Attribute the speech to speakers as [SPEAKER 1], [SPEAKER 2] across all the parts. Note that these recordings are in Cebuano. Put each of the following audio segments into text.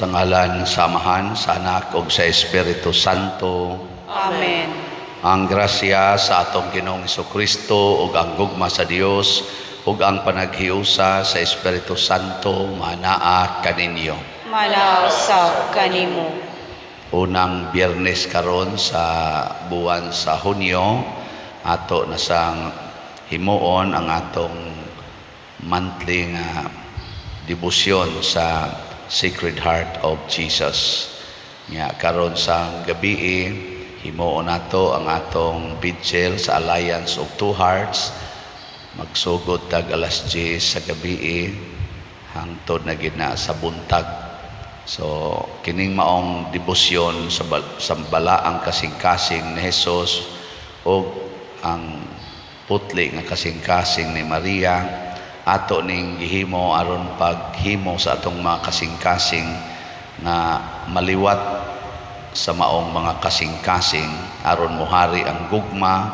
[SPEAKER 1] Sa ngalan sa Amahan, sa Anak ug sa Espiritu Santo.
[SPEAKER 2] Amen.
[SPEAKER 1] Ang grasya sa atong Ginoong Kristo ug ang gugma sa Dios ug ang panaghiusa sa Espiritu Santo manaa kaninyo.
[SPEAKER 2] Manaa usab kanimo.
[SPEAKER 1] Unang Biyernes karon sa buwan sa Hunyo, ato na sang himuon ang atong monthly nga debosyon sa Sacred Heart of Jesus. Nga karon sa gabi, himuon nato ang atong vigil sa Alliance of Two Hearts. Magsugod tag alas 10 sa gabi hangtod na gid na sa buntag. So kining maong debosyon sa balaang kasing-kasing ni Jesus ug ang putli nga kasing-kasing ni Maria, ato ning gihimo aron paghimo sa atong mga kasing-kasing nga maliwat sa maong mga kasing-kasing aron mohari ang gugma,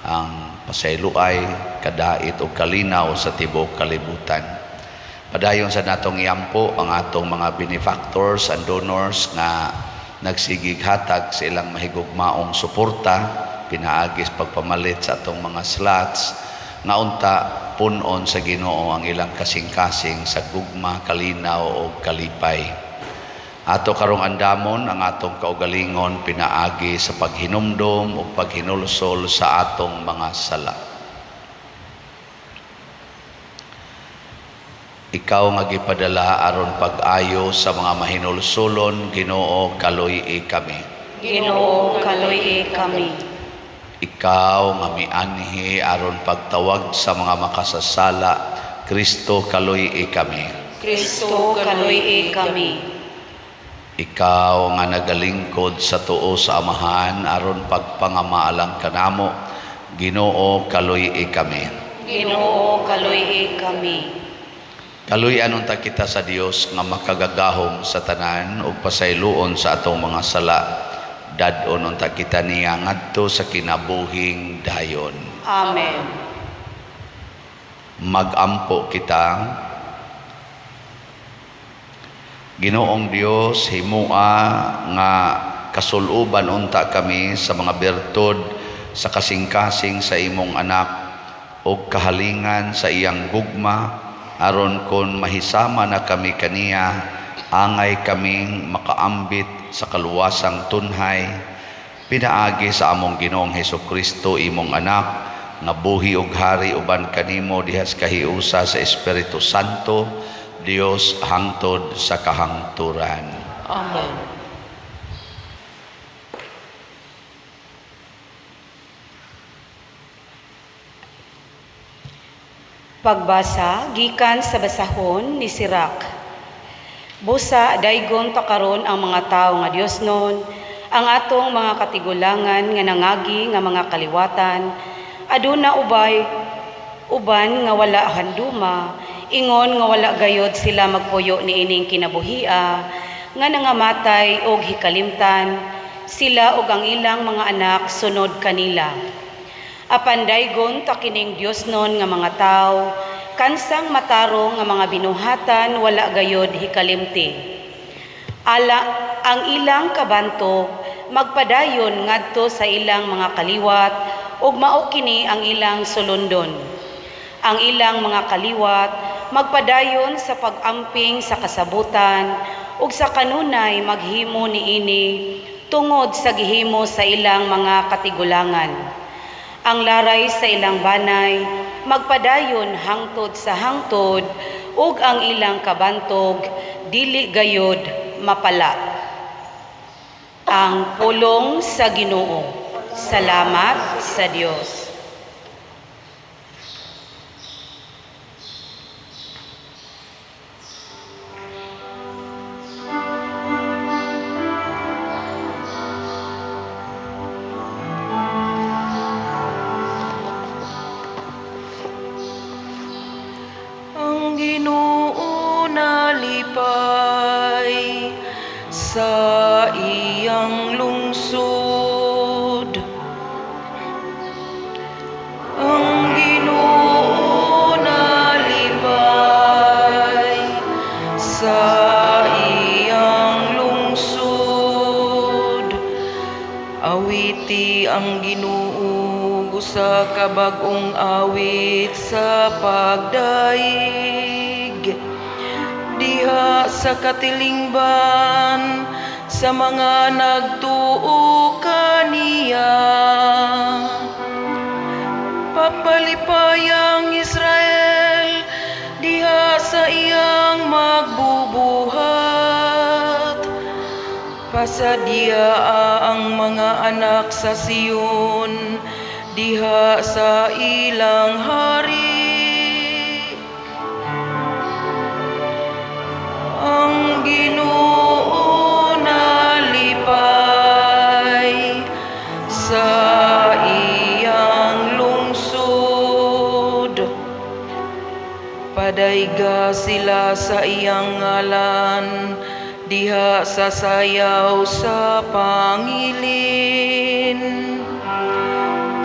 [SPEAKER 1] ang pasayloay, kadait ug kalinaw sa tibuok kalibutan. Padayon sa natong iampo ang atong mga benefactors and donors nga nagsigig hatag sa ilang mahigugmaong suporta pinaagi sa pagpamalit sa atong mga slots, nga unta punon sa Ginoo ang ilang kasing-kasing sa gugma, kalinaw ug kalipay. Ato karong andamon ang atong kaugalingon pinaagi sa paghinumdom ug paghinulsol sa atong mga sala. Ikaw nga gipadala aron pag-ayo sa mga mahinulsolon, Ginoo, kaluy-i kami.
[SPEAKER 2] Ginoo, kaluy-i kami.
[SPEAKER 1] Ikaw nga mianhi aron pagtawag sa mga makasasala, Kristo, kaluy-i kami.
[SPEAKER 2] Kristo, kaluy-i kami.
[SPEAKER 1] Ikaw nga nagalingkod sa tuo sa Amahan aron pagpangamaalang kanamo, Ginoo, kaluy-i kami.
[SPEAKER 2] Ginoo, kaluy-i kami.
[SPEAKER 1] Kaluy-an unta kita sa Dios nga makagagahom sa tanan ug pasayloon sa atong mga sala. Dad-on unta kita niya ngadto sa kinabuhing dayon.
[SPEAKER 2] Amen.
[SPEAKER 1] Magampo kita. Ginoong Dios, himua nga kasuluban unta kami sa mga bertud sa kasing-kasing sa imong anak ug kahalingan sa iyang gugma, aron kon mahisama na kami kaniya, angay kaming makaambit sa kaluwasang tunhay pinaagi sa among Ginoong Hesukristo, imong anak, nga buhi ug hari uban kanimo diha sa kahiusa sa Espiritu Santo, Dios, hangtod sa kahangturan.
[SPEAKER 3] Amen.
[SPEAKER 2] Pagbasa gikan sa basahon ni Sirach. Busa daygon ta karon ang mga tawo nga Dios nun, ang atong mga katigulangan nga nangagi nga mga kaliwatan, aduna ubay uban nga wala handuma, ingon nga wala gayod sila magpuyo niining kinabuhia, nga nangamatay og hikalimtan sila ug ang ilang mga anak sunod kanila. Apan daygon ta kining Dios nun nga mga tawo, kansang matarong nga mga binuhatan wala gayod hikalimti. Ala ang ilang kabantog magpadayon ngadto sa ilang mga kaliwat ug mao kini ang ilang sulundon. Ang ilang mga kaliwat magpadayon sa pag-amping sa kasabutan ug sa kanunay maghimo niini tungod sa gihimo sa ilang mga katigulangan. Ang laray sa ilang banay magpadayon hangtod sa hangtod ug ang ilang kabantog dili gayod mapala. Ang pulong sa Ginoo. Salamat sa Dios.
[SPEAKER 3] Ang Ginoo nalipay sa iyang lungsod. Padayiga ang Ginoo usa ka bag-ong awit sa pagdayeg diha sa katilingban sa mga nagtuo kaniya. Papalipaya ang Israel diha sa iyang magbubuhat. Pasadyaa ang mga anak sa Sion diha sa ilang hari. Ang Ginoo nalipay sa iyang lungsod. Padayga sila sa iyang ngalan diha sa sayaw sa pangilin.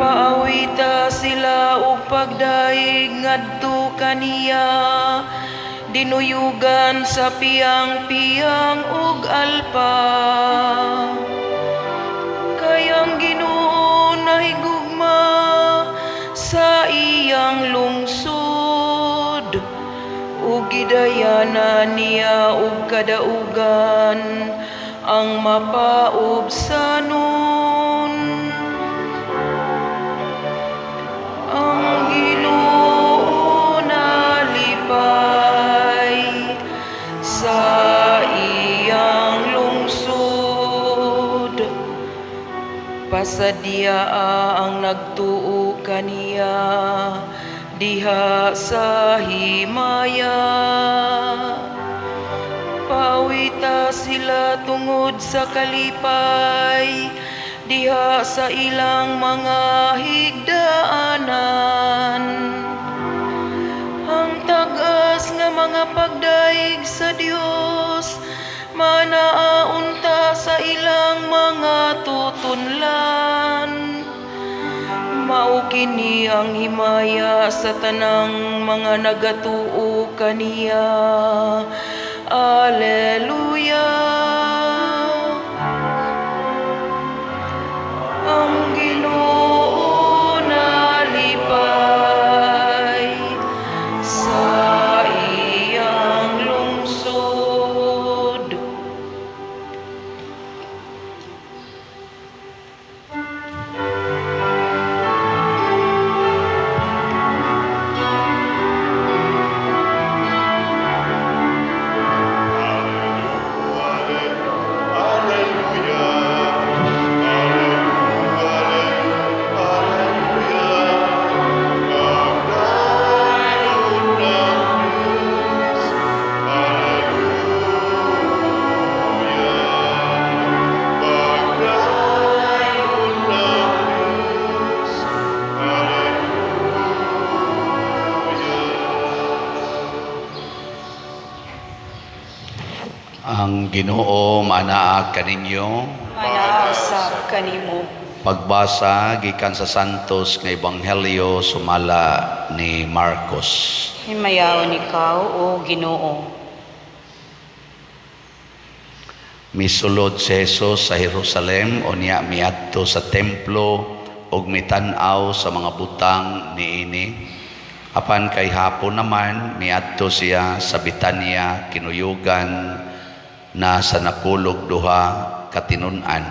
[SPEAKER 3] Paawita sila og pagdayeg ngadto kaniya, dinuyugan sa piyang-piyang ug alpa. Kay ang Ginoo nahigugma sa iyang lungsod ug gidayana niya og kadaugan ang mapaubsanon. Ang Ginoo nalipay sa iyang lungsod. Pasadyaa ang nagtuo kaniya diha sa himaya. Paawita sila tungod sa kalipay diha sa ilang mga higdaanan. Ang tag-as nga mga pagdayeg sa Dios manaa unta sa ilang mga tutunlan. Mao kini ang himaya sa tanang mga nagatuo kaniya. Alleluia. Ang Ginoo nalipay sa iyang lungsod.
[SPEAKER 1] Ang Ginoo manaa kaninyo.
[SPEAKER 2] Manaa usab kanimo.
[SPEAKER 1] Pagbasa gikan sa Santos nga Ebanghelyo sumala ni Marcos.
[SPEAKER 2] Himayaon ikaw, o Ginoo.
[SPEAKER 1] Misulod si Jesus sa Jerusalem unya miadto sa templo ug mitan-aw sa mga butang niini. Apan kay hapon naman miadto siya sa Betania kinuyugan na sa napulog duha ka tinun-an.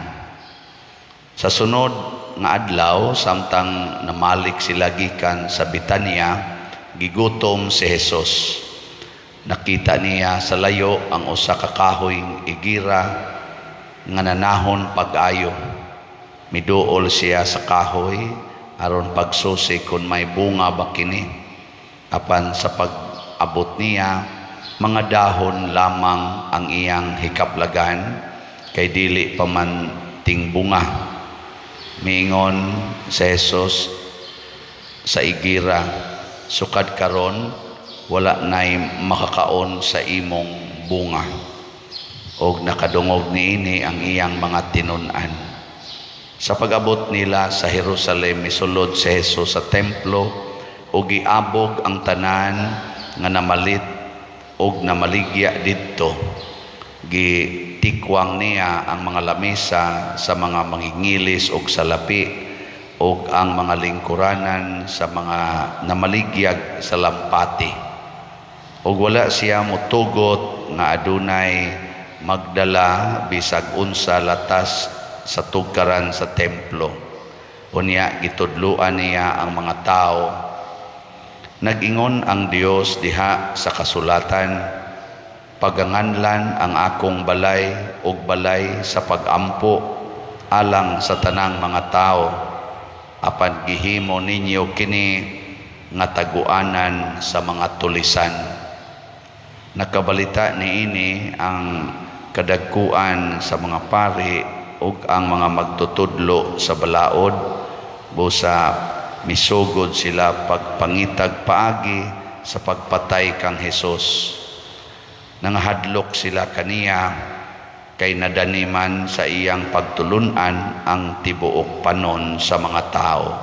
[SPEAKER 1] Sa sunod nga adlaw samtang namalik sila gikan sa Betania, gigutom si Jesus. Nakita niya sa layo ang usa ka kahoy igira nga nanahon pag-ayo. Miduol siya sa kahoy aron pagsusi kung may bunga ba kini. Apan sa pag-abot niya, mga dahon lamang ang iyang hikaplagan kay dili pa man tingbunga. Miingon si Jesus sa igira, sukad karon wala nay makakaon sa imong bunga. Og nakadungog niini ang iyang mga tinun-an. Sa pag-abot nila sa Jerusalem, misulod si Jesus sa templo ug giabog ang tanan nga namalit ug namaligya didto. Gitikwang niya ang mga lamesa sa mga mangingilis og salapi ug ang mga lingkuranan sa mga namaligyag sa lampati. Ug wala siya motugot nga adunay magdala bisag unsa latas sa tugkaran sa templo. Unya gitudloan niya ang mga tao. Nag-ingon ang Dios diha sa kasulatan, "Paganganlan ang akong balay og balay sa pagampo alang sa tanang mga tao," apan gihimo ninyo kini nga taguanan sa mga tulisan. Nakabalita niini ang kadagkuan sa mga pari ug ang mga magtutudlo sa balaod. Busa misugod sila pagpangitag paagi sa pagpatay kang Hesus. Nangahadlok sila kaniya kay nadaniman sa iyang pagtulunan ang tibuok panon sa mga tao.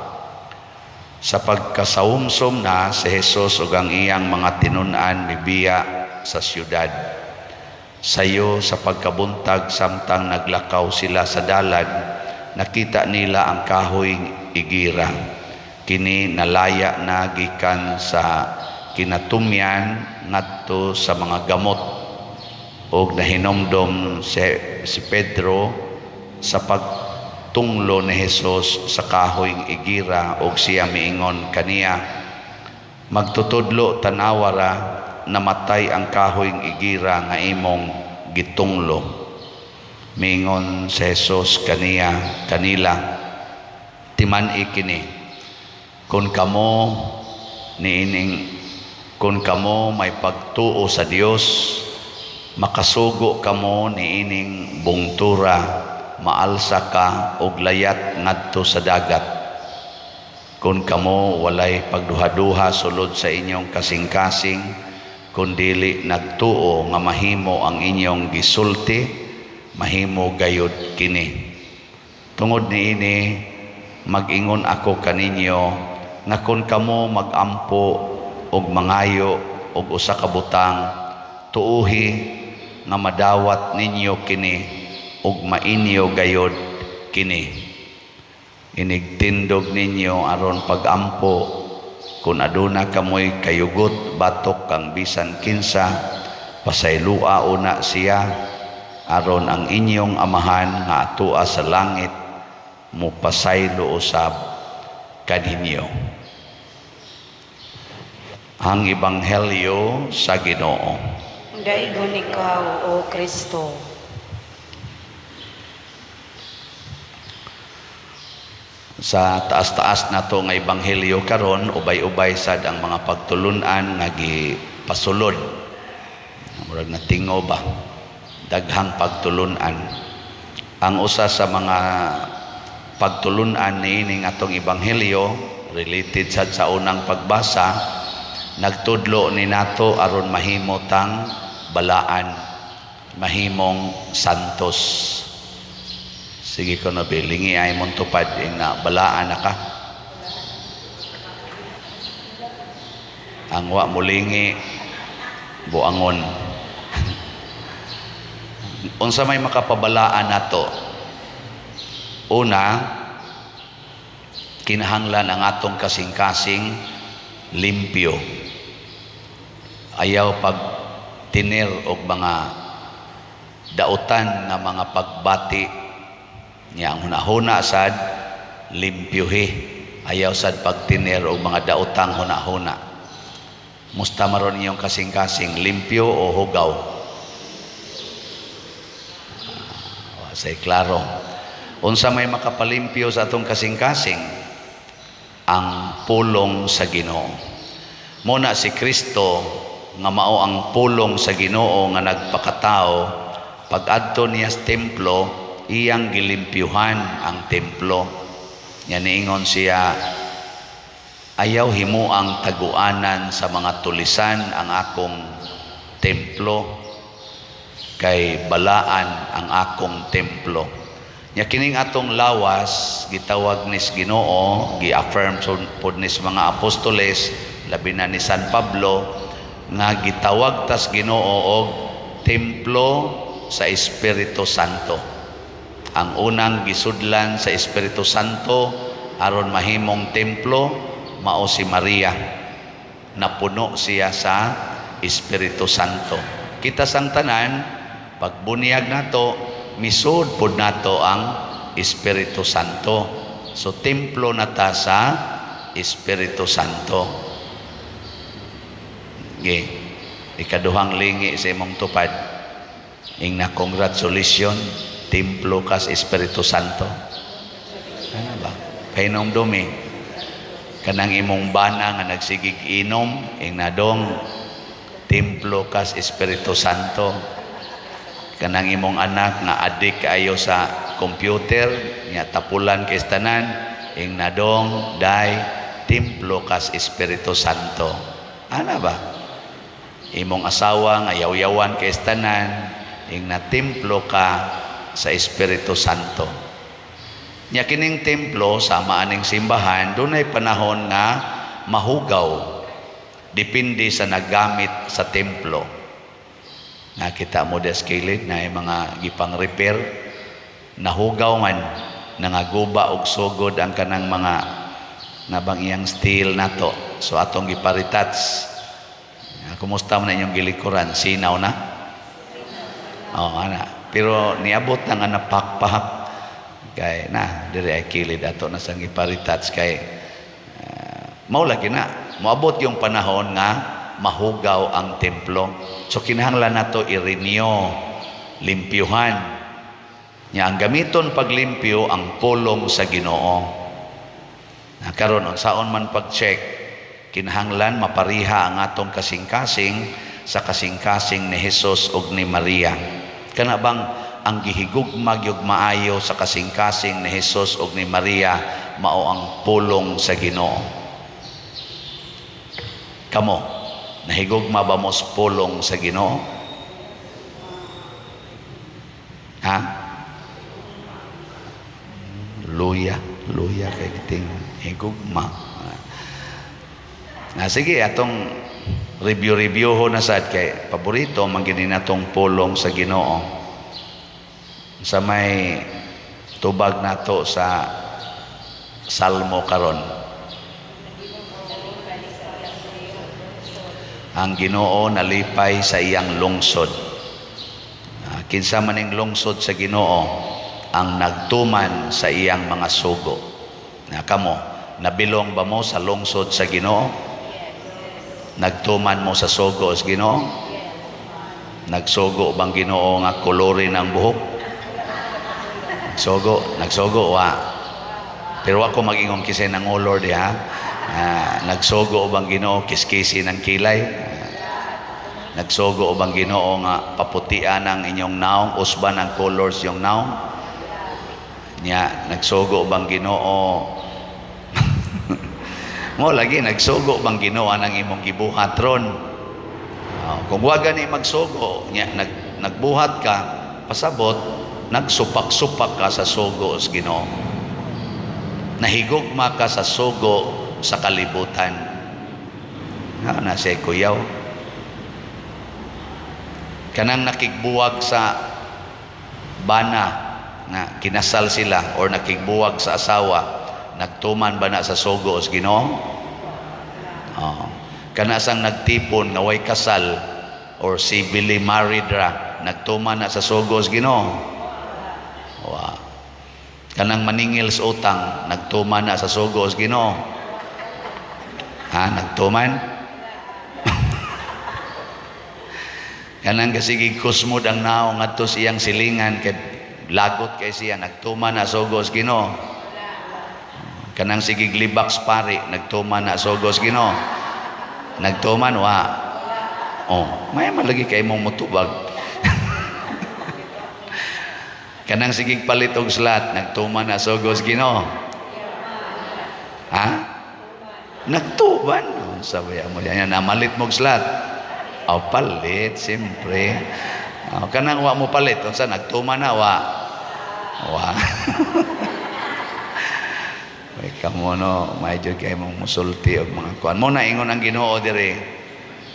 [SPEAKER 1] Sa pagkasawumsom na, si Jesus ug ang iyang mga tinun-an mibiya sa syudad. Sayo sa pagkabuntag, samtang naglakaw sila sa dalan, nakita nila ang kahoy igira. Kini nalaya na gikan sa kinatumyan ngadto sa mga gamot. Og nahinomdom si Pedro sa pagtunglo ni Jesus sa kahoy igira og siya miingon kaniya, "Magtutudlo, tanawa ra, namatay ang kahoy igira nga imong gitunglo." Miingon si Jesus kaniya kanila, "Timan-i kini, kun kamo may pagtuo sa Dios, makasugo kamo niining bungtura, 'Maalsa ka og layat ngadto sa dagat.' Kun kamo walay pagduhaduha sulod sa inyong kasing-kasing, kun dili nagtuo nga mahimo ang inyong gisulti, mahimo gayud kini. Tungod niini, mag-ingon ako kaninyo nga kun kamo magampo og mangayo og usa ka butang, tuuhi nga madawat ninyo kini ug mainyo gayod kini. Inigtindog ninyo aron pagampo, kun aduna kamoy kayugot batok kang bisan kinsa, pasaylua una siya, aron ang inyong Amahan nga atua sa langit mopasaylo usab kaninyo. Ang Ebanghelyo sa Ginoo.
[SPEAKER 2] Daigon ikaw, O Kristo.
[SPEAKER 1] Sa taas-taas nato nga ebanghelyo karon, ubay-ubay sad ang mga pagtulunan nga gipasulod. Murag natingo ba, daghang pagtulunan. Ang usa sa mga pagtulunan niining atong ebanghelyo, related sad sa unang pagbasa, nagtudlo ni nato aron mahimo tang balaan, mahimong santos. Sige ko na lingi ay mong tupad na balaan na ka. Ang wa mulingi, buangon. Unsa may makapabalaan nato? Una, kinahanglan ang atong kasing-kasing limpyo. Ayaw pag tinir og mga dautan nga mga pagbati niya. Ang hunahuna sad limpyuhi. Ayaw sad pagtinir og mga daotang hunahuna. Musta maron inyong kasing-kasing, limpyo o hugaw? Say klaro. Unsa may makapalimpyo sa atong kasing-kasing? Ang pulong sa Ginoo. Muna si Kristo nga mao ang pulong sa Ginoo nga nagpakatao, pag-adto niya sa templo, iyang gilimpyuhan ang templo. Nya niingon siya, "Ayaw himuang taguanan sa mga tulisan ang akong templo, kay balaan ang akong templo." Nya kining atong lawas, gitawag nis Ginoo, gi-affirm pod nis mga apostoles, labi na ni San Pablo, nga gitawag tas Ginoo og templo sa Espiritu Santo. Ang unang gisudlan sa Espiritu Santo aron mahimong templo mao si Maria. Napuno siya sa Espiritu Santo. Kita sang tanan, pagbunyag nato, misud pod nato ang Espiritu Santo. So templo na ta sa Espiritu Santo. Ge, ikaduhang lingi sa imong tupad. Ingna, "Congratulations, templo ka sa Espiritu Santo." Ano ba? Pahinomdumi. Kanang imong bana nga nagsigig inom, ingna dong, templo ka sa Espiritu Santo. Kanang imong anak nga adik kaayo sa computer, nya tapulan kay tanan, ingna dong, day, templo ka sa Espiritu Santo. Ana ba? Imong asawa nga yaw-yawan kay tanan, ingna, templo ka sa Espiritu Santo. Nya kining templo sama aning simbahan, dunay panahon nga mahugaw. Depende sa naggamit sa templo. Nakita mo des kilid na yung mga gipang repair, nahugaw man, nangaguba og sugod ang kanang mga nabang iyang steel nato. So atong gipa-retouch. Kumusta man na inyong gilikuran? Sinaw na? Oh, ana. Pero niabot na nga napakpahak kay na diri ay kilid ato na sang gipa-retouch kay mao lagi na moabot yung panahon nga mahugaw ang templo. So kinahanglan nato i-renew, limpyuhan. Nya ang gamiton paglimpyo, ang pulong sa Ginoo. Na karon, unsaon man pag-check, kinahanglan mapariha ang atong kasing-kasing sa kasing-kasing ni Jesus ug ni Maria. Kana bang ang gihigugma gyud maayo sa kasing-kasing ni Jesus ug ni Maria mao ang pulong sa Ginoo. Kamo, nahigugma ba mo sa pulong sa Ginoo? Ha? Luya, luya kay ting higugma. Na sige, atong review-review ho na sad kay paborito man gini natong pulong sa Ginoo. Sa may tubag nato sa Salmo karon. Ang Ginoo nalipay sa iyang lungsod. Kinsa man ning lungsod sa Ginoo? Ang nagtuman sa iyang mga sugo. Na kamo, nabilong ba mo sa lungsod sa Ginoo? Nagtuman mo sa sugo sa Ginoo? Nagsugo bang Ginoo nga kolorin ang buhok? Nagsugo, nagsugo wa. Pero ako mag-ingon kisay ng olor diha. Nagsugo bang Ginoo kiskisi ng kilay? Nagsugo bang Ginoo nga paputian ang inyong naong, usban ang colors yung naong? Nya, nagsugo bang Ginoo mo lagi, nagsugo bang Ginoo ang imong gibuhat ron? Kung wa gani magsugo, nya nagbuhat ka, pasabot nagsupak-supak ka sa sugo sa Ginoo. Nahigugma ka sa sugo sa kalibutan. Nga na siya kuyaw. Kanang nakigbuwag sa bana nga kinasal sila or nakigbuwag sa asawa, nagtuman ba na sa sugo sa Ginoo? Oh. Kana sang nagtipon nga way kasal or civilly married ra, nagtuman na sa sugo sa Ginoo? Wa. Kanang maningil sa utang, nagtuman na sa sugo sa Ginoo? Ha, nagtuman? Kanang kasigig kusmod ang naong ngadto sa iyang silingan kay lagot kay siya, nagtuman na sugo sa Ginoo? Kanang sigig libak sa pari, nagtuman na sugo sa Ginoo? Nagtuman wa? Oh, may malagi kay mong mutubag. Kanang sigig palit og slat, nagtuman na sugo sa Ginoo? Ha? Nagtuman. Oh, sabi mo yan, namalit mog slat. Oh, palit, siyempre. Oh, kanang wa mo palit, unsa, nagtuman na wa? Wa. May kamo no, may jud kay mong musulti og mga kuan. Mo na ingon ang Ginoo diri,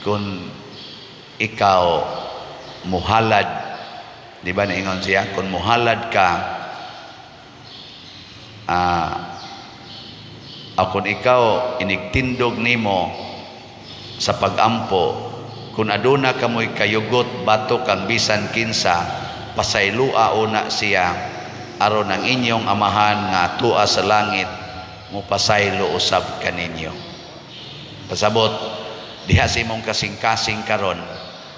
[SPEAKER 1] kung ikaw muhalad, di ba naingon siya, kung muhalad ka O kung ikaw inigtindog nimo sa pagampo, kung aduna kamoy kayugot batok kang bisan kinsa, pasaylua una siya aron ang inyong Amahan nga atua sa langit mopasaylo usab kaninyo. Pasabot diha sa imong kasing-kasing karon,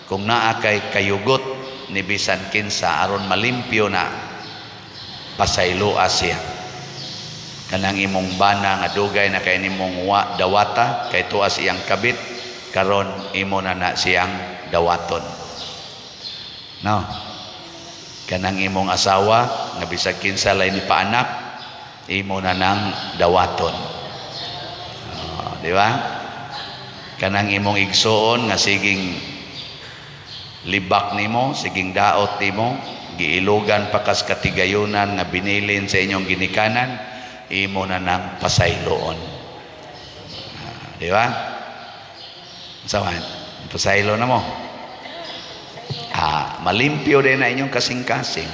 [SPEAKER 1] kung naa kay kayugot ni bisan kinsa, aron malimpyo na, pasaylua siya. Kanang imong bana nga dugay na kay nimong wa dawata kay tuas iyang kabit, karon imo na na siyang dawaton, no? Kanang imong asawa nga bisag kinsa lay ni paanak, imo na nang dawaton. Oh, di ba? Kanang imong igsuon nga siging libak nimo, siging daot nimo, giilugan pa kas katigayunan nga binilin sa inyong ginikanan, imo na nang pasayloon. Ah, di ba? Sawan, pasaylo na mo. Ah, malimpyo din na inyong kasing-kasing.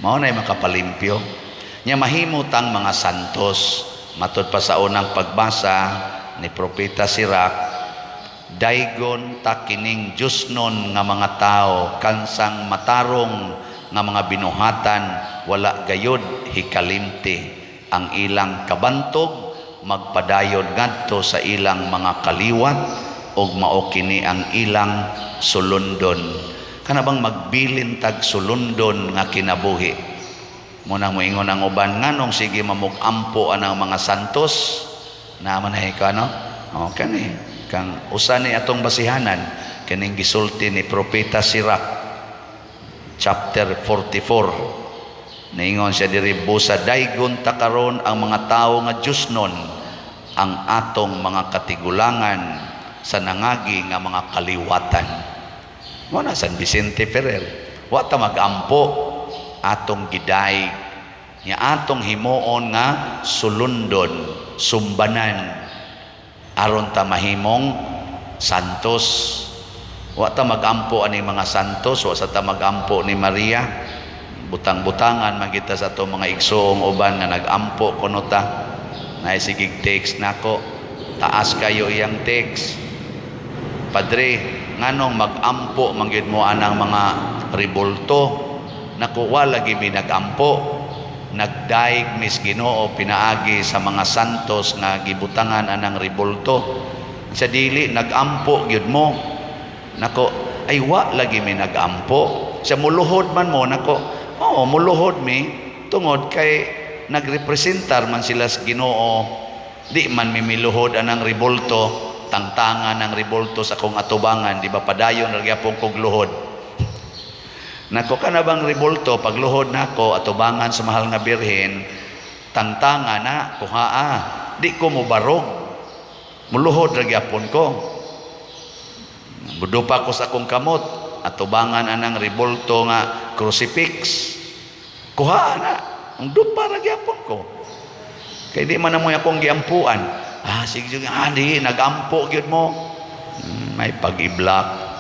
[SPEAKER 1] Mao na makapalimpyo. Nya mahimo tang mga santos. Matud pa sa unang pagbasa ni Propeta Sirac, daygon ta kining Diyosnon nga mga tao, kansang matarong nga mga binuhatan wala gayod hikalimti. Ang ilang kabantog magpadayon ngadto sa ilang mga kaliwat ug mao kini ang ilang sulundon. Kana bang magbilin tag sulundon nga kinabuhi. Muna moingon ang uban, nganong sige mamug-ampo anang mga santos na man ka, no? O kani kang usa ni atong basihanan, kining gisulti ni Propeta Sirac, chapter 44. Niingon siya diri, busa daygon ta karon ang mga tawo nga Diyosnon, ang atong mga katigulangan sa nangagi nga mga kaliwatan. Mo na San Vicente Ferrer. Wa ta magampo, atong gidayeg nya atong himuon nga sulundon, sumbanan, aron ta mahimong santos. Wa ta magampo ani mga santos, wa sa ta magampo ni Maria. Butang-butangan man kita sa atong mga igsoong uban nga nagampo kuno ta. Naay sigig text nako, taas kayo iyang text. "Padre, nganong magampo man gyud mo anang mga rebulto?" Naku, wala lagi mi nagampo. Nagdaig mis Ginoo pinaagi sa mga santos nga gibutangan anang rebulto. Sa dili nagampo gyud mo. Nako, ay wa lagi mi nagampo. Sa muluhod man mo. Nako, oo, muluhod mi tungod kay nagrepresentar man sila sa Ginoo. Di man mi miluhod anang rebulto, tangtangan ng rebulto sa akong atubangan, di ba padayon ra gyapon kog luhod? Nako, kana bang rebulto, pagluhod nako atubangan sa mahal nga Birhen, tangtanga na kuhaa, di ko mobarog. Muluhod ra gyapon ko. Mudupa ko sa akong kamot atubangan anang rebulto nga crucifix. Kuhaa na, ang dupa ra gyapon ko. Kay di man mo akong giampuan. Ah, sige, sige, ah, di, nagampo gyud mo. May pag-i-block.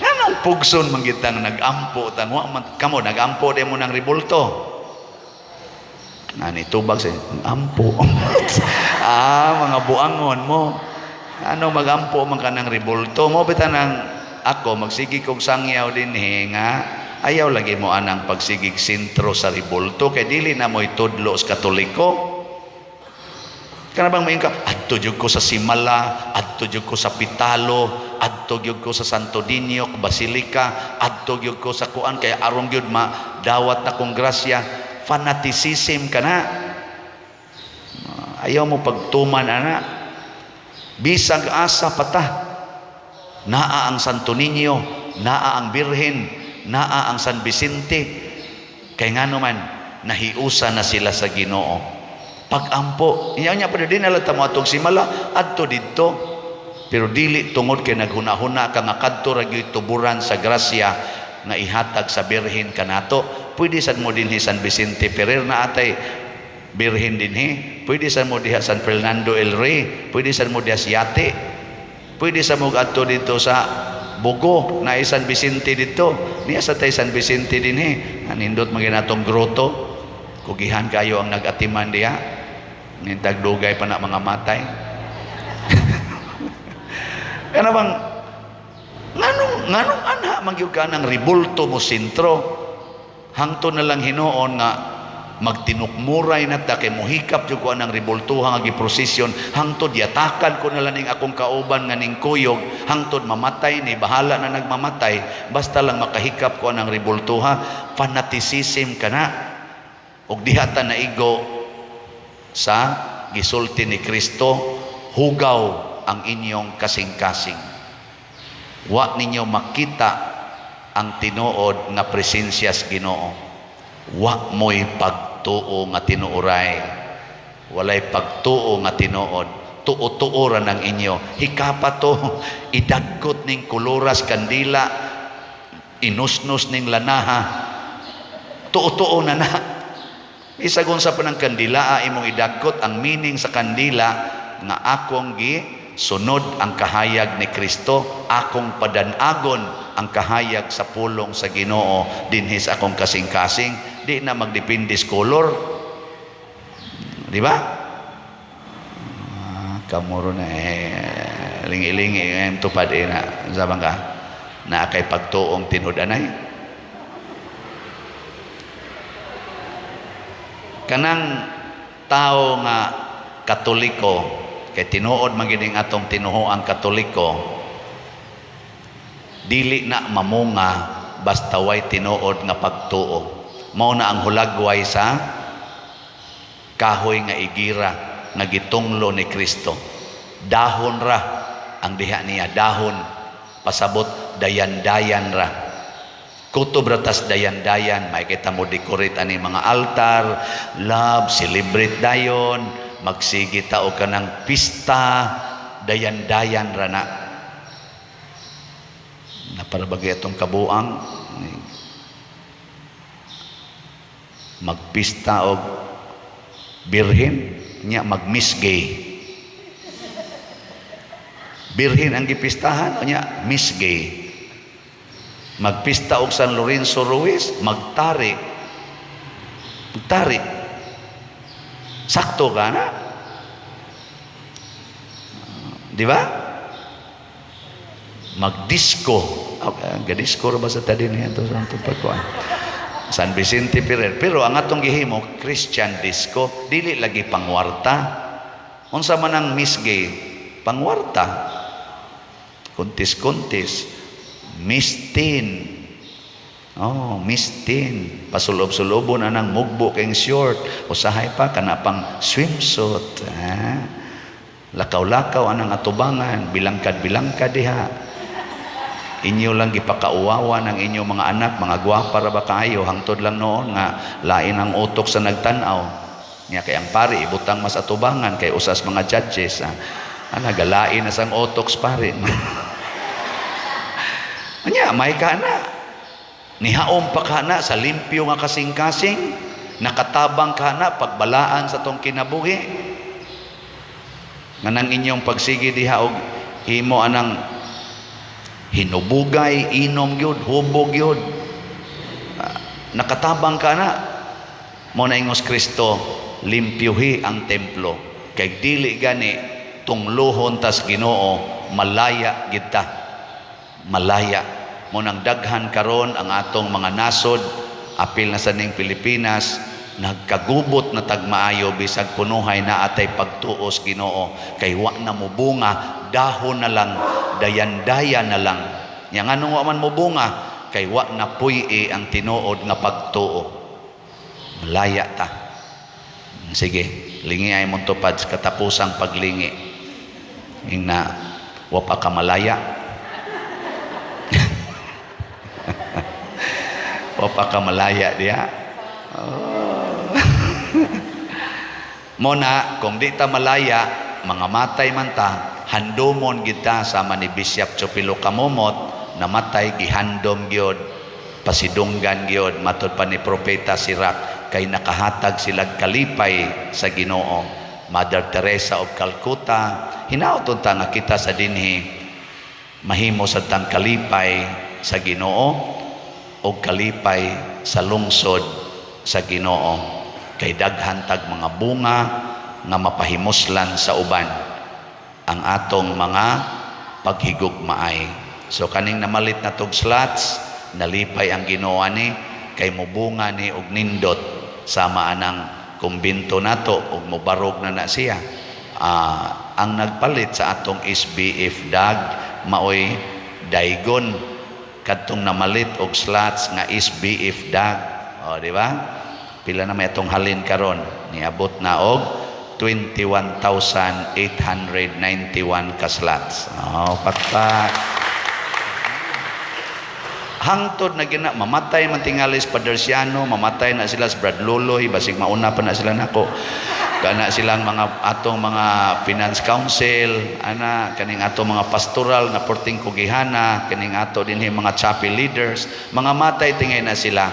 [SPEAKER 1] Anong pugson man gitang nagampo tang wa man kamo nagampo di mo ng rebulto. Nani tubag sa ampo. Ah, mga buangon mo. Ano, magampo man ka ng rebulto mo bitaw nang ako magsigi kog sangyaw dinhi nga ayaw lagi mo anang pagsigig sentro sa rebulto kay dili na mo itudlo sa Katoliko. Kana bang moingon ka, adto jud ko sa Simala, adto jud ko sa Pitalo, adto jud ko sa Santo Niño Basilica, adto jud ko sa kuan kay aron gyud madawat na kong grasya. Fanaticism ka na. Ayaw mo pagtuman ana. Bisag asa pata. Naa ang Santo Niño, naa ang Birhen, naa ang San Vicente. Kay ngano man nahiusa na sila sa Ginoo. Pagampo, inya nya pa din na mo atong Simala, adto didto. Pero dili tungod kay naghuna-huna ka nga kadto ra gyud tuburan sa grasya nga ihatag sa Birhen kanato. Pwede sad mo dinhi San Vicente Ferrer na atay Birhen dinhi. Pwede sad mo diha San Fernando el Rey, pwede sad mo diha Siate. Pwede sa mo adto dito sa Bugo na San Vicente dito. Niya sa tay San Vicente dinhi. Anindot man ginatong grotto. Kugihan kayo ang nag-atiman diha. Nintag dugay pa na mga matay. Kana bang nganong anha man gyud ka ng ribulto mo sentro, hangtod na lang hinuon nga magtinukmuray na ta kay mohikap jud ko anang ribultuha nga giprosesyon, hangtod yatakan ko na lang ning akong kauban nga ning kuyog, hangtod mamatay ni, bahala na nagmamatay, basta lang makahikap ko anang ribultuha. Fanaticism kana, ug diha ta naigo sa gisulti ni Kristo, "Hugaw ang inyong kasing-kasing." Wa ninyo makita ang tinuod nga presensya sa Ginoo. Wa mo'y pagtuo nga tinuoray. Walay pagtuo nga tinuod. Tuo-tuo ra ng inyo. Hikapa to, idagkot ning koloras kandila, inusnos ning lanaha. Tuo-tuo na na. Bisag unsa pa ng kandila imong idagkot, ang meaning sa kandila nga akong gi sunod ang kahayag ni Kristo, akong padanagon ang kahayag sa pulong sa Ginoo dinhi sa akong kasing-kasing, di na magdepende sa color. Di ba? Ah, kamuro na eh, lingi-lingi eh, tupad eh na, sabang ka, na kay pagtuong tinud-anay. Kanang tao nga Katoliko, kay tinuod man gid ang atong tinuhoang Katoliko, dili na mamunga basta way tinuod nga pagtuo. Mao na ang hulagway sa kahoy nga igira nga gitunglo ni Kristo. Dahon ra ang diha niya, dahon pasabot dayan-dayan ra. Kutob ra tas dayan-dayan, makikita mo decorate ani mga altar, love, celebrate dayon, magsige ta og kanang pista, dayan-dayan ra na. Naparabagay atong kabuang magpista og birhen nya mag-Miss Gay. Birhen ang gipistahan nya Miss Gay. Magpista og San Lorenzo Ruiz, magtari. Magtari. Sakto ka na. Di ba? Magdisco. Okay, gadisco ra ba sa tadi niya to sa atong pagkuan? San Vicente Ferrer. Pero ang atong gihimo, Christian disco, dili lagi pangwarta. Unsa man ang Miss Gay? Pangwarta. Kuntis-kuntis. Miss Teen. Oh, Miss Teen. Pasulob-sulobon anang mugbo kayong short. Usahay pa kana pang swimsuit. Ha? Lakaw-lakaw anang atubangan, bilangkad-bilangkad diha. Inyo lang gipakauwawa ng inyong mga anak, mga gwapa ra ba kaayo, hangtod lang noon nga lain ang utok sa nagtan-aw. Nya kay ang pari ibutang mas atubangan kay usas mga judges. Ha? Ana galain na sang utok sa pari. Anya may ka na. Nihaom pa ka na sa limpyo nga kasing-kasing, nakatabang ka na pagbalaan sa tong kinabuhi. Nganang inyong pagsige diha og himo anang hinubugay, inom gyud, hubog gyud. Nakatabang ka na. Mo na ingos Kristo, limpyuhi ang templo. Kay dili gani tungluhon tas Ginoo, malaya gid ta. Malaya. Mo nang daghan karon ang atong mga nasod, apil na sa ning Pilipinas, nagkagubot na tagmaayo bisag kunuhay na atay pagtuos Ginoo, kay wa na mobunga, dahon na lang, dayan-dayan na lang. Nya nganong wa man mobunga? Kay wa na puy-i ang tinuod nga pagtuo. Malaya ta. Sige, lingi ay mong tupad sa katapusang paglingi. Ingna, wa pa ka malaya. Wa pa ka malaya diha. Oh. Mona, kung di ta malaya, mga matay man ta, handomon kita sama ni Bishop Chopilo Camomot, namatay gihandom gyud, pasidunggan gyud, matod pa ni Propeta Sirach, kay nakahatag sila kalipay sa Ginoo. Mother Teresa of Calcutta, hinaot unta nga kita sa dinhi mahimo sa tang kalipay sa Ginoo o kalipay sa lungsod sa Ginoo. Kay daghan tag mga bunga nga mapahimuslan sa uban ang atong mga paghigugmaay. So kaning namalit na tog slots, nalipay ang Ginoo ani kay mobunga ni og nindot sama anang kumbinto nato ug mobarog na na siya. Ang nagpalit sa atong SBF dag maoy Daigon, kadtong namalit og slots nga SBF dag. O, di ba? Pila na may atong halin karon? Niabot na og 21,891 ka slots. Oh, pakpak. Hangtod na gina, mamatay man tingali si Paderciano, mamatay na sila sa Brad Loloy, basig mauna pa na sila nako. Kana silang mga atong mga finance council, ana kaning atong mga pastoral nga porting kugihana, kaning ato dinhi mga chapel leaders, mga matay tingay na sila.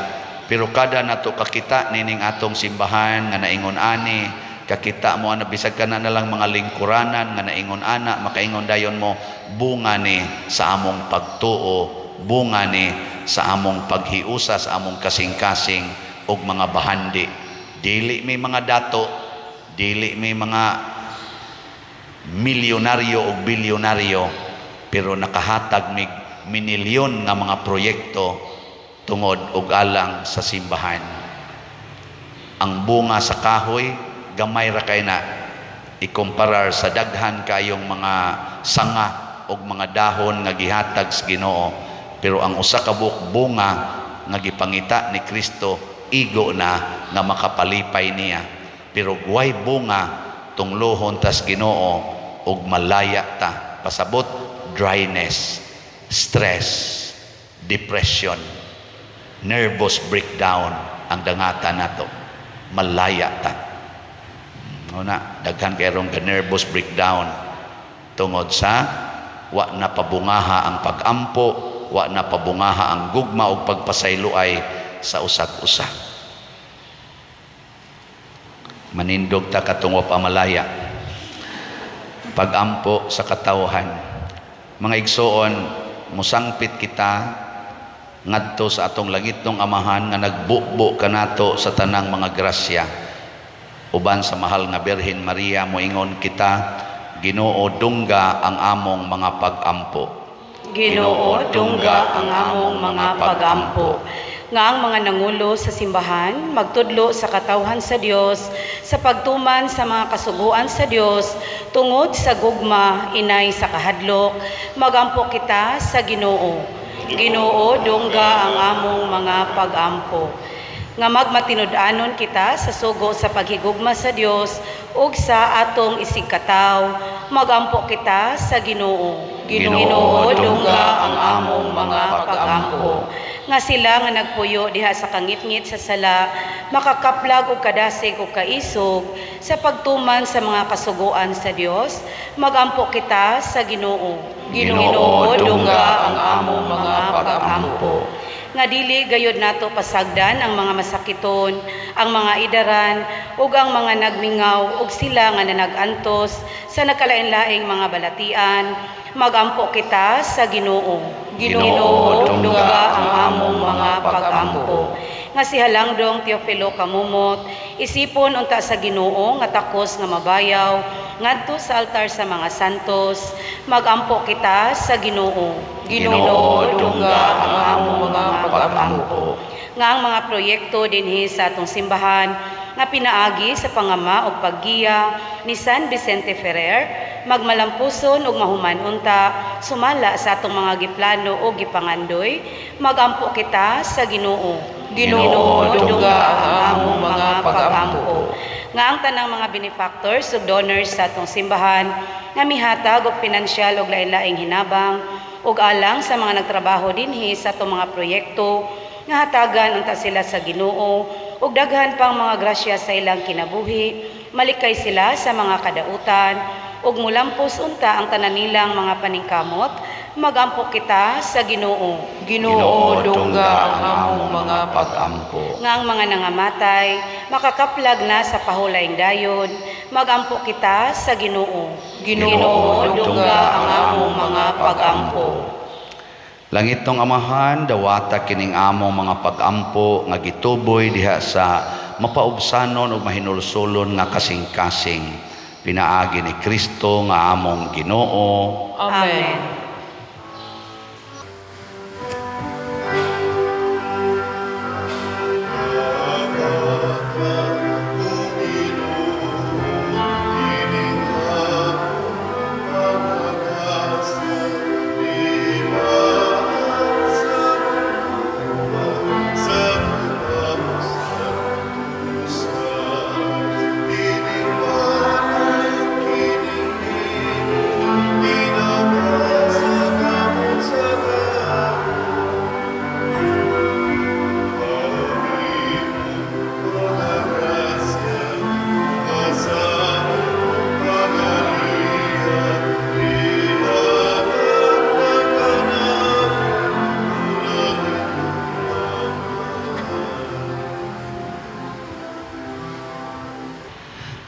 [SPEAKER 1] Pero kada nato kakita nining atong simbahan nga naingon ani, kakita mo ana bisag kana na lang mga lingkuranan nga naingon ana, makaingon dayon mo, bunga ni sa among pagtuo, bunga ni sa among paghiusa sa among kasing-kasing og mga bahandi. Dili may mga dato, dili may mga milyonaryo o bilyonaryo, pero nakahatag mig minilyon nga mga proyekto tungod og alang sa simbahan. Ang bunga sa kahoy gamay ra kay na ikumparar sa daghan kayong mga sanga og mga dahon nga gihatag sa Ginoo, pero ang usa ka buok bunga nga gipangita ni Kristo, igo na nga makapalipay niya. Pero guway bunga, tunglohon tas Ginoo og malaya ta. Pasabot, dryness, stress, depression, nervous breakdown ang dangata nato. Malaya ta. Una, daghan kay ron ka nervous breakdown tungod sa wa na pabungaha ang pag-ampo, wa na pabungaha ang gugma ug pagpasayloay sa usag-usa. Manindog ta katungwa pamalaya. Pag-ampo sa katawhan. Mga igsoon, musangpit kita ngadto sa atong langitnong Amahan nga nagbubo kanato sa tanang mga grasya. Uban sa mahal nga Birhen Maria, moingon kita, Ginoo, dungga ang among mga pag-ampo.
[SPEAKER 2] Ginoo, dungga ang among mga pagampo. Nga ang mga nangulo sa simbahan magtudlo sa katawhan sa Dios sa pagtuman sa mga kasuguan sa Dios tungod sa gugma inay sa kahadlok, magampo kita sa Ginoo. Ginoo, dungga ang among mga pagampo. Nga magmatinud-anon kita sa sugo sa paghigugma sa Dios ug sa atong isigkatawo, magampo kita sa Ginoo.
[SPEAKER 1] Ginoo,
[SPEAKER 2] Ginoo, dungga ang among mga pagampo. Nga sila nga nagpuyo diha sa kangitngit sa sala, makakaplag og kadasig og kaisog sa pagtuman sa mga kasuguan sa Dios, magampo kita sa Ginoo.
[SPEAKER 1] Ginoo,
[SPEAKER 2] dungga ang among mga pagampo. Nga dili gayud nato pasagdan ang mga masakiton, ang mga idaran ug ang mga nagmingaw ug sila nga nanag-antos sa nakalain-laing mga balatian, magampo kita sa Ginoo.
[SPEAKER 1] Ginoo,
[SPEAKER 2] dungga ang among mga pagampo. Nga si Halangdong Teofilo Camomot, isipon unta sa Ginoo nga takos nga mabayaw ngadto sa altar sa mga santos, magampo kita sa Ginoo.
[SPEAKER 1] Ginoo,
[SPEAKER 3] dungga ang among mga pagampo.
[SPEAKER 2] Nga ang mga proyekto dinhi sa atong simbahan nga pinaagi sa pangama ug paggiya ni San Vicente Ferrer magmalampuson ug mahuman unta sumala sa atong mga giplano ug gipangandoy, magampo kita sa Ginoo.
[SPEAKER 3] Ginoo, dungga ang among mga pagampo.
[SPEAKER 2] Nga ang tanang mga benefactors ug donors sa atong simbahan nga mihatag og pinansyal ug lain-laing hinabang ug alang sa mga nagtrabaho dinhi sa atong mga proyekto, nga hatagan unta sila sa Ginoo ug daghan pang mga grasya sa ilang kinabuhi, malikay sila sa mga kadautan ug mulampos unta ang tanan nilang mga paningkamot, magampo kita sa Ginoo.
[SPEAKER 3] Ginoo, dungga ang among mga pagampo.
[SPEAKER 2] Nga ang mga nangamatay makakaplag na sa pahulayng dayon, magampo kita sa Ginoo.
[SPEAKER 3] Ginoo, dungga ang among mga pagampo.
[SPEAKER 1] Langitnong Amahan, dawata kining among mga pagampo nga gituboy diha sa mapaubsanon ug mahinulsolon nga kasing-kasing pinaagi ni Kristo nga among Ginoo.
[SPEAKER 3] Amen.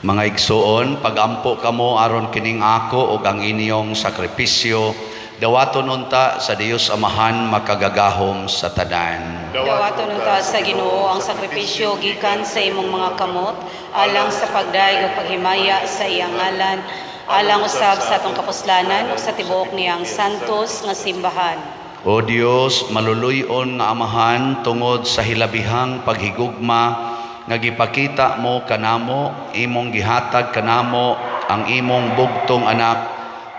[SPEAKER 1] Mga igsuon, pagampo kamo aron kining ako ug ang inyong sakripisyo, dawaton unta sa Dios Amahan makagagahom sa tanan.
[SPEAKER 2] Dawaton unta sa Ginoo ang sakripisyo gikan sa imong mga kamot alang sa pagdayeg ug paghimaya sa iyang ngalan, alang usab sa atong kapuslanan ug sa tibuok niyang santos nga simbahan.
[SPEAKER 1] O Dios, maluluy-on nga Amahan tungod sa hilabihang paghigugma nga gipakita mo kanamo, imong gihatag kanamo ang imong bugtong anak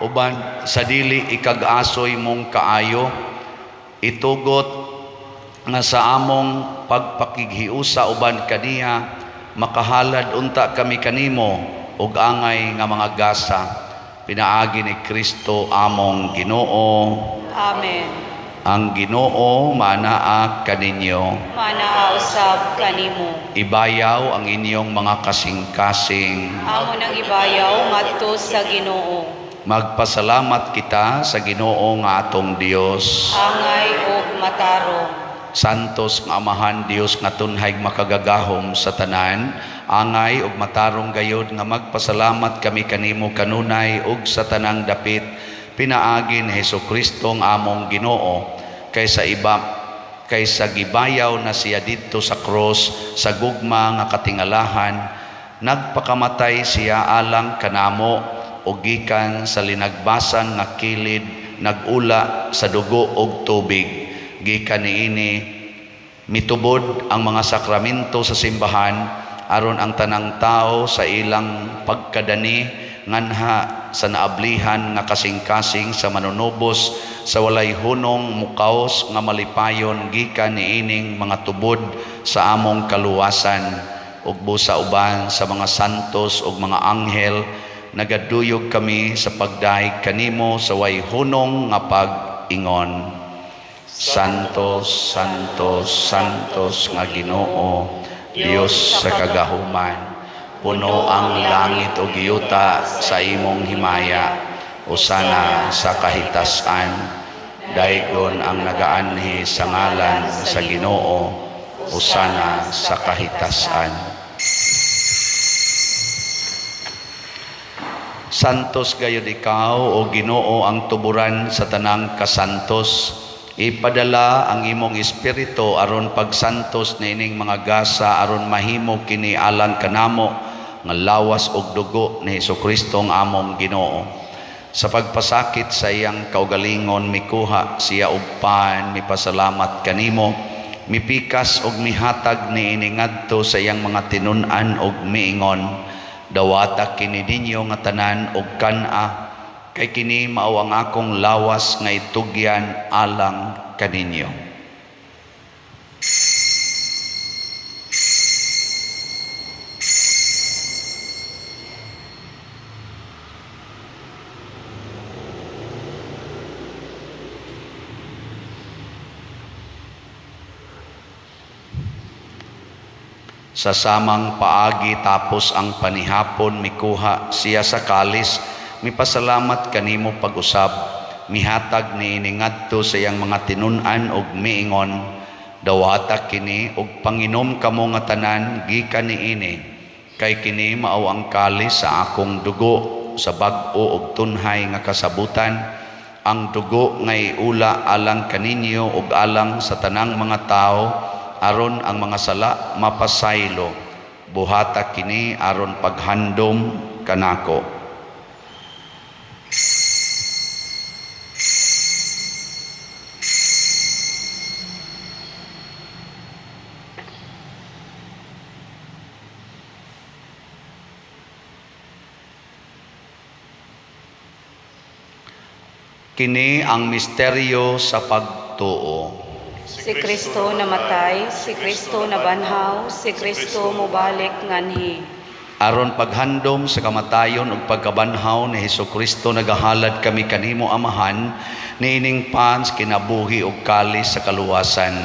[SPEAKER 1] uban sa dili ikag-asoy mong kaayo, itugot nga sa among pagpakighiusa uban kaniya makahalad unta kami kanimo og angay nga mga gasa pinaagi ni Kristo among Ginoo.
[SPEAKER 2] Amen.
[SPEAKER 1] Ang Ginoo manaa kaninyo.
[SPEAKER 2] Manaa usab kanimo.
[SPEAKER 1] Ibayaw ang inyong mga kasing-kasing.
[SPEAKER 2] Amo nang ibayaw ngadto sa Ginoo.
[SPEAKER 1] Magpasalamat kita sa Ginoo nga atong Dios.
[SPEAKER 2] Angay ug matarong.
[SPEAKER 1] Santos nga Amahan Dios nga tunhay makagagahom sa tanan, angay ug matarong gayod nga magpasalamat kami kanimo kanunay ug sa tanang dapit pinaagi ni Hesukristo nga among Ginoo, kaysa iba kaysa gibayaw na siya didto sa krus sa gugma nga katingalahan, nagpakamatay siya alang kanamo ug gikan sa linagbasan nga kilid nagula sa dugo ug tubig. Gikan niini mitubod ang mga sakramento sa simbahan aron ang tanang tao sa ilang pagkadani nganha sa naablihan nga kasing-kasing sa manunubos sa walay hunong mukaos nga malipayon gikan niining mga tubod sa among kaluwasan. Ug busa uban sa mga santos ug mga anghel nagaduyog kami sa pagdayeg kanimo sa way hunong nga pag-ingon. Santos, Santos, Santos nga Ginoo, Dios sa kagahuman, puno ang langit ug yuta sa imong himaya. Usana sa kahitasan, daygon ang nagaanhi sa ngalan sa Ginoo, usana sa kahitasan. Santos gayud ikaw o Ginoo ang tuburan sa tanang kasantos. Ipadala ang imong espiritu aron pagsantos niining mga gasa aron mahimo kini alang kanamo nga lawas ug dugo ni Hesukristo ang among Ginoo. Sa pagpasakit sa iyang kaugalingon mikuha siya og pan, mipasalamat kanimo, mipikas og mihatag niini ngadto sa iyang mga tinun-an og miingon, dawata kini ninyo nga tanan og kan-a, kay kini mao ang akong lawas nga itugyan alang kaninyo. Sa samang paagi tapos ang panihapon mikuha siya sa kalis, mipasalamat kanimo pag-usab, mihatag niini ngadto sa iyang mga tinun-an og miingon, dawata kini og panginom kamo nga tanan gikan niini, kay kini mao ang kalis sa akong dugo sa bag-o og tunhay nga kasabutan, ang dugo nga iula alang kaninyo ug alang sa tanang mga tawo aron ang mga sala mapasaylo. Buhata kini aron paghandom kanako. Kini ang misteryo sa pagtuo.
[SPEAKER 2] Si Kristo namatay, si Kristo nabanhaw, si Kristo mobalik nganhi.
[SPEAKER 1] Aron paghandom sa kamatayon ug pagkabanhaw ni Hesukristo, nagahalad kami kanimo, Amahan, niining pans kinabuhi ug kalis sa kaluwasan.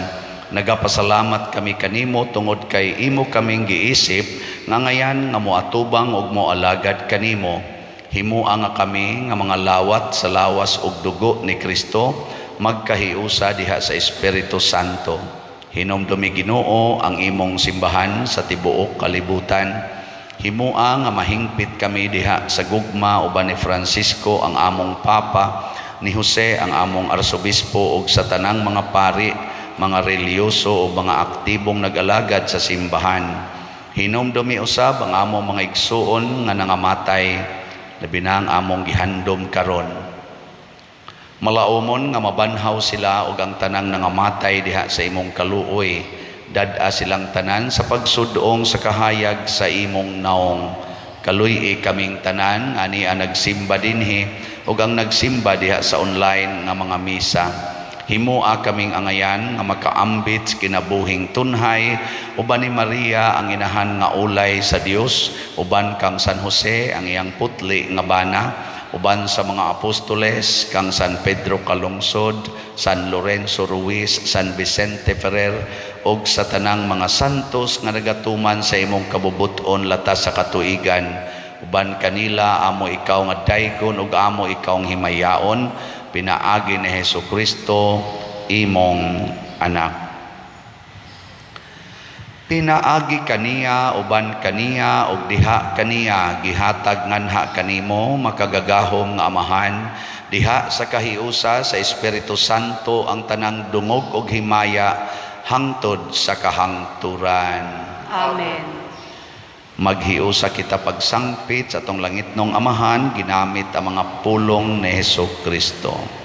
[SPEAKER 1] Nagapasalamat kami kanimo tungod kay imo kaming giisip nga ngayan nga moatubang ug moalagad kanimo. Himua nga kami nga mga lawat sa lawas ug dugo ni Kristo magkahiusa diha sa Espiritu Santo. Hinumdumi, Ginoo, ang imong simbahan sa tibuok kalibutan. Himua nga mahingpit kami diha sa gugma uban ni Francisco ang among Papa, ni Jose ang among Arsobispo ug sa tanang mga pari, mga relihiyoso o mga aktibong nag-alagad sa simbahan. Hinumdumi usab ang among mga igsuon nga nangamatay, labi na ang among gihandom karon. Malaumon nga mabanhaw sila ug ang tanang nangamatay diha sa imong kaluoy. Dad-a silang tanan sa pagsudong sa kahayag sa imong naong. Kaluy-i kaming tanan ani ang nagsimba dinhi ug ang nagsimba diha sa online nga mga misa. Himua kaming angayan nga makaambit sa kinabuhing tunhay uban ni Maria ang inahan nga ulay sa Dios, uban kang San Jose ang iyang putli nga bana, uban sa mga apostoles kang San Pedro Calungsod, San Lorenzo Ruiz, San Vicente Ferrer ug sa tanang mga santos nga nagatuman sa imong kabubut-on latas sa katuigan. Uban kanila amo ikaw nga daygon ug amo ikaw nga himayaon pinaagi ni Hesus Kristo imong anak. Pinaagi kaniya, uban kaniya ug diha kaniya, gihatag nganha kanimo, makagagahom nga Amahan, diha sa kahiusa sa Espiritu Santo ang tanang dungog ug himaya hangtod sa kahangturan.
[SPEAKER 2] Amen.
[SPEAKER 1] Maghiusa kita pagsangpit sa atong langitnong Amahan ginamit ang mga pulong ni Hesus Kristo.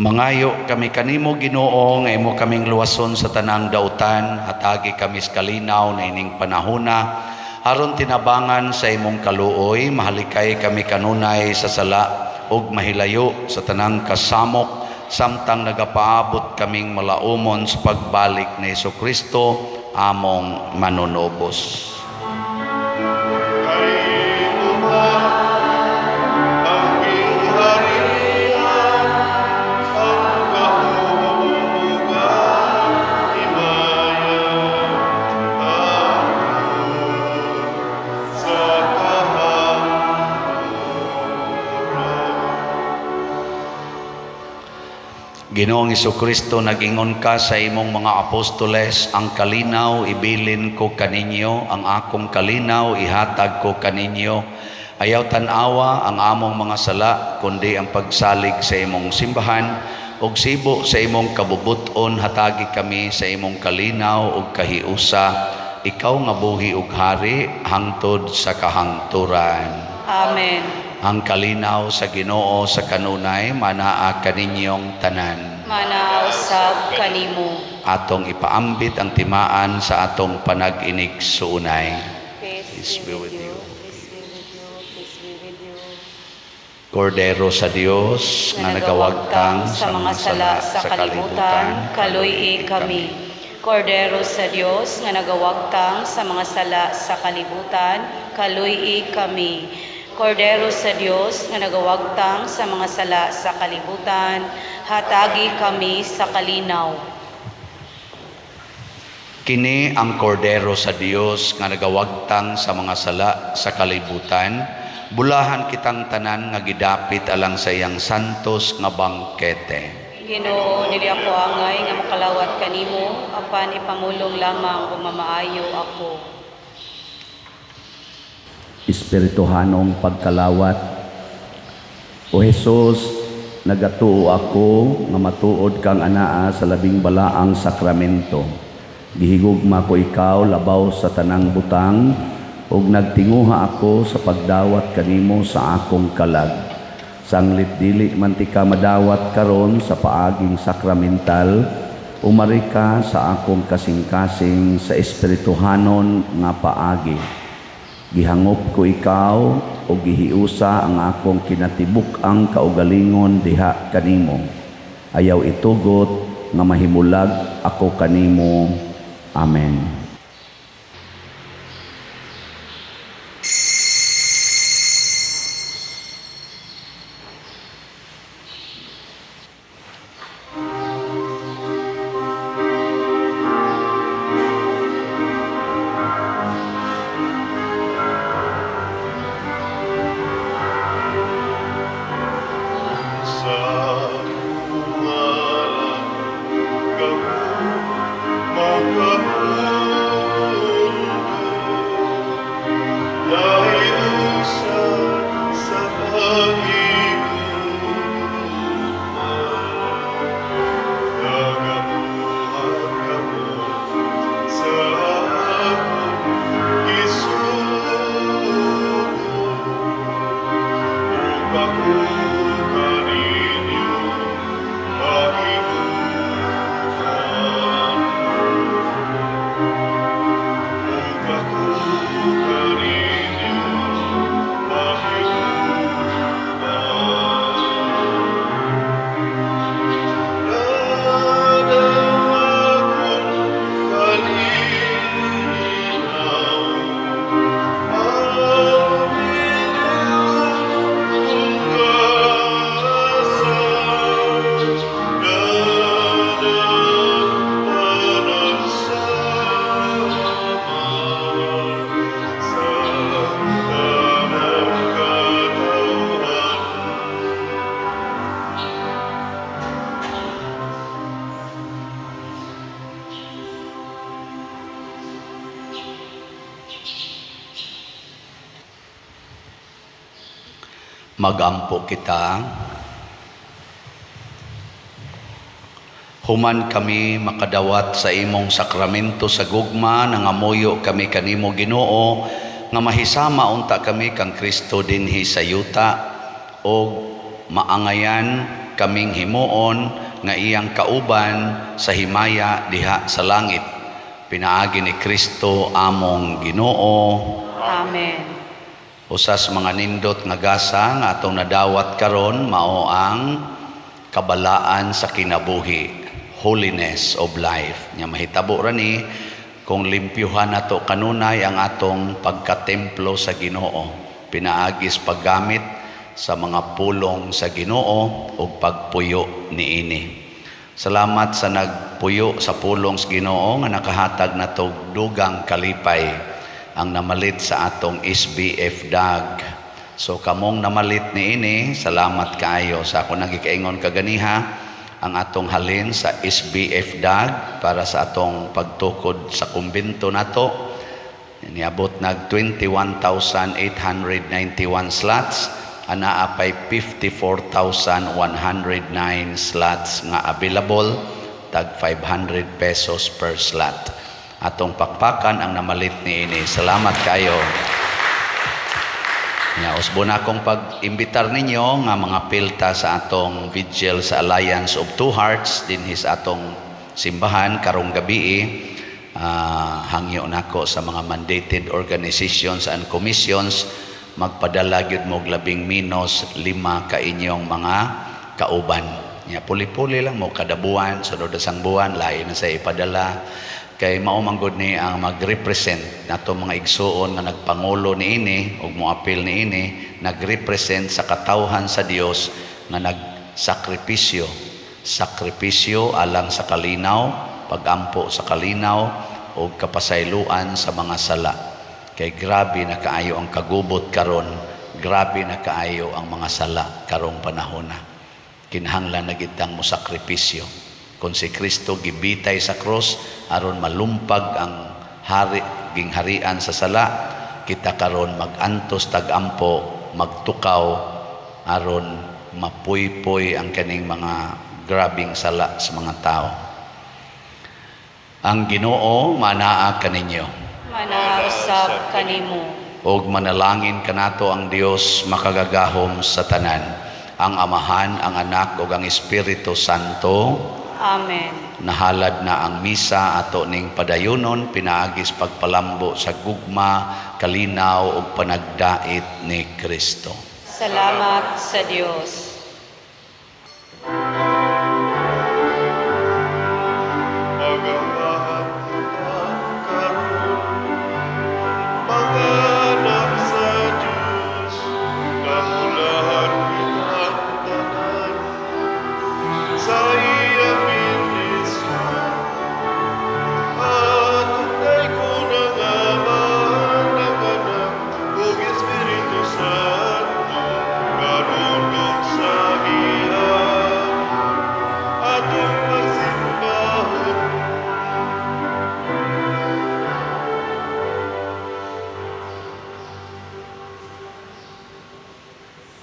[SPEAKER 1] Mangayo kami kanimo, Ginoo, nga imo kaming luwason sa tanang dautan, hatagi kami sa kalinaw na ining panahona aron tinabangan sa imong kaluoy mahalikay kami kanunay sa sala ug mahilayo sa tanang kasamok samtang nagapaabot kaming malaumon sa pagbalik ni Kristo among manunubos. Ginoong Kristo, nag-ingon ka sa imong mga apostoles, "Ang kalinaw ibilin ko kaninyo, ang akong kalinaw ihatag ko kaninyo. Ayaw tan-awa ang among mga sala, kundi ang pagsalig sa imong simbahan, ug sibo sa imong kabubuton hatagi kami sa imong kalinaw ug kahiusa, ikaw nga buhi ug hari hangtod sa kahangturan."
[SPEAKER 2] Amen.
[SPEAKER 1] Ang kalinaw sa Ginoo sa kanunay manaa kaninyong tanan.
[SPEAKER 2] Manaa usab kanimo.
[SPEAKER 1] Atong ipaambit ang timaan sa atong panag-inigsuonay.
[SPEAKER 2] Peace
[SPEAKER 1] be with you.
[SPEAKER 2] Peace be with you. Peace be with you.
[SPEAKER 1] Kordero sa Dios nga nagawagtang
[SPEAKER 2] sa mga sala sa kalibutan, kaluy-i kami. Kordero sa Dios nga nagawagtang sa mga sala sa kalibutan, kaluy-i kami. Kordero sa Dios nga nagawagtang sa mga sala sa kalibutan, hatagi kami sa kalinaw.
[SPEAKER 1] Kini ang Kordero sa Dios nga nagawagtang sa mga sala sa kalibutan. Bulahan kitang tanan nga gidapit alang sa iyang santos nga bangkete.
[SPEAKER 2] Ginoo, dili ako angay nga makalawat kanimo, apan ipamulong lamang ug mamaayo ako.
[SPEAKER 1] Espirituhanong pagkalawat. O Hesus, nagatuo ako nga matuod kang anaa sa labing balaang sakramento. Gihigugma ko ikaw labaw sa tanang butang ug nagtinguha ako sa pagdawat kanimo sa akong kalag. Sanglit dili man tika madawat karon sa paaging sakramental, umari ka sa akong kasing-kasing sa espirituhanon nga paagi. Gihangop ko ikaw o gihiusa ang akong kinatibuk-ang kaugalingon diha kanimo. Ayaw itugot nga mahimulag ako kanimo. Amen.
[SPEAKER 4] Sa ngalan kamo makamundo, Nahiusa sa paghigugma. Nagabuhat kamo sa akong isugo, ug ako kaninyo makiguban. Ug ako kaninyo makiguban. Dadang akong kalinaw, ang kong gasa, Dadang panagsama sa tanang katawhan.
[SPEAKER 1] Magampo kita. Human kami makadawat sa imong sakramento sa gugma, nangamuyo kami kanimo, Ginoo, nga mahisama unta kami kang Kristo dinhi sa yuta og maangayan kaming himuon nga iyang kauban sa himaya diha sa langit. Pinaagi ni Kristo among Ginoo.
[SPEAKER 2] Amen.
[SPEAKER 1] Usas mga nindot nga gasa nga atong nadawat karon mao ang kabalaan sa kinabuhi, holiness of life. Nya mahitabo ra ni kung limpyuhan nato kanunay ang atong pagkatemplo sa Ginoo, pinaagis paggamit sa mga pulong sa Ginoo ug pagpuyo niini. Salamat sa nagpuyo sa pulong sa Ginoo nga nakahatag natog dugang kalipay, ang namalit sa atong SBF dag. So kamong namalit niini, salamat kaayo. Sa ako nagikaingon kaganiha, Ang atong halin sa SBF DAG para sa atong pagtukod sa kumbento nato niabot nag 21,891 slots. Anaa pay 54,109 slots nga available, tag 500 pesos per slot. Atong pakpakan ang namalit niini. Salamat kayo. Ya, usbo na akong pag-imbitar ninyo nga mga pilta sa atong vigil sa Alliance of Two Hearts dinhi sa atong simbahan karong gabi. Hangyo nako sa mga mandated organizations and commissions, magpadala gyud mo og labing minos 5 ka inyong mga kauban. Ya, puli-puli lang mo kada buwan, sunod sang buwan lain na sa ipadala, kay mao man gud ni ang mag-represent nato mga igsuon nga nagpangulo niini ug moapil niini, nagrepresent sa katawhan sa Dios nga nagsakripisyo, sakripisyo alang sa kalinaw, pagampo sa kalinaw ug kapasayloan sa mga sala, kay grabe na kaayo ang kagubot karon, grabe na kaayo ang mga sala karong panahon na. Kinahanglan na gid tang mosakripisyo. Kung si Kristo gibitay sa krus aron malumpag ang hari gingharian sa sala, kita karon magantos tag-ampo, magtukaw aron mapuypoy ang kaning mga grabing sala sa mga tao. Ang Ginoo manaa kaninyo.
[SPEAKER 2] Manaa usab kanimo.
[SPEAKER 1] Ug manalangin kanato ang Dios makagagahom sa tanan, ang Amahan, ang Anak ug ang Espiritu Santo.
[SPEAKER 2] Amen.
[SPEAKER 1] Nahalad na ang misa, ato ning padayunon pinaagis pagpalambo sa gugma, kalinaw ug panagdait ni Kristo.
[SPEAKER 2] Salamat sa Dios.